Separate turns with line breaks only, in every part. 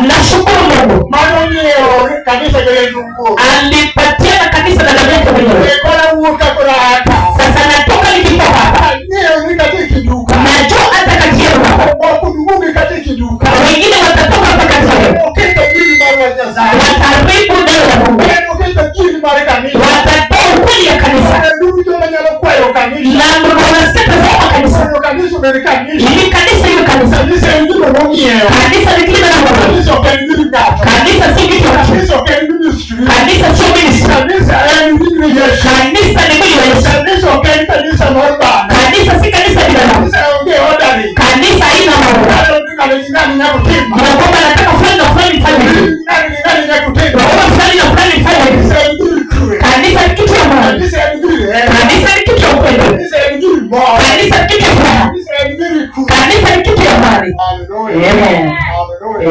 Nashukuru Mungu alipatia na kanisa na damu yake mwenyewe. Sasa natoka nikitoka hapa, najua hata kati yenu hapa wengine watatoka hapa kati yenu, wataharibu neno la Mungu, watatoa ukweli ya kanisa, na wanasema kanisa ili kanisa iwe kanisa. Kanisa ni kile na Mungu. Kanisa si kitu. Kanisa sio ministry. Kanisa ni mwili wa Yesu. Kanisa si kanisa bila Mungu. Kanisa haina Mungu. Kwamba nataka fulani na fulani fanye hivi. Kwamba fulani na fulani fanye hivi. Kanisa ni kitu ya Mungu. Kanisa ni kitu ya upendo. Kanisa ni kitu ya furaha. Kanisa ni kitu ya amani. Amen.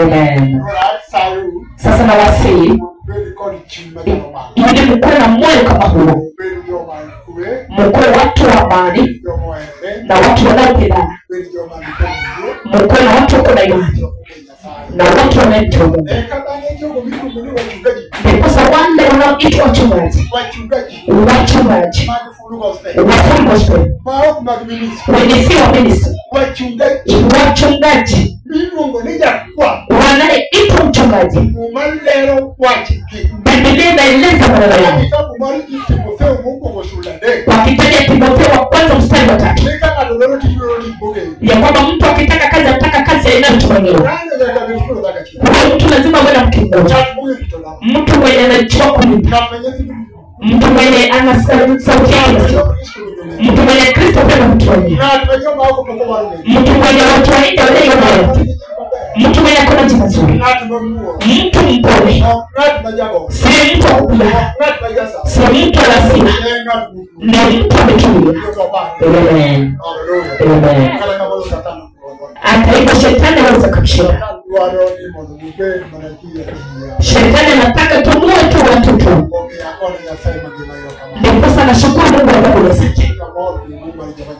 Amen. Sasa nawasihi ili mkuwe na moyo kama huo, mkuwe watu wa amani na watu wanaopendana, mkuwe na watu wako na imani na watu wanaomcha Mungu. Ndiposa wale wanaoitwa wachungaji, wachungaji wa Full Gospel, wenye si wa ministry, wachungaji wanayeitwa mchungaji, Biblia inaeleza maneno yao kwa kitabu cha Timotheo wa kwanza mstari wa 3 ya kwamba mtu akitaka kazi ataka kazi inayotumainiwa. Huyo mtu lazima awe na mke mmoja, mtu mwenye anajua kuimba, mtu mwenye ana sauti yake, mtu mwenye Kristo pia anamtumainia, mtu mwenye watu waende wale, mtu mwenye akona jina zuri, mtu mpole, si mtu wa kupigana, si mtu wa hasira, ni mtu ametulia. Amen. Amen. Hata hivyo shetani hawezi kumshinda. Shetani anataka tumue tu watu tu. Ndiposa nashukuru Mungu kwa sababu zake.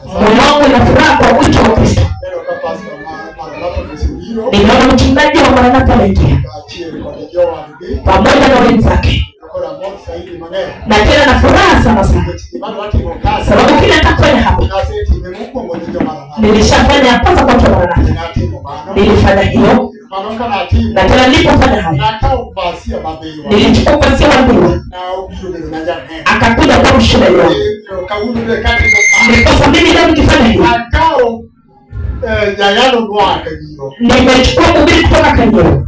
Moyo wangu una furaha kwa wito wa Kristo. Ninaona mchungaji wa Maranatha ameingia pamoja na wenzake, na tena na furaha sana sana, sababu kila nitakofanya hapa nilishafanya hapa kwa watu wa Maranatha, nilifanya hiyo, na tena nilipofanya haya nilichukua pasia wa Mungu, akakuja kwa mshuhuda wangu. Ndiposa mimi leo nikifanya hiyo nimechukua mhubiri kutoka Kanyero.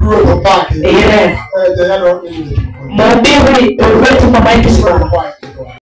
Mhubiri wetu mama yetu simama.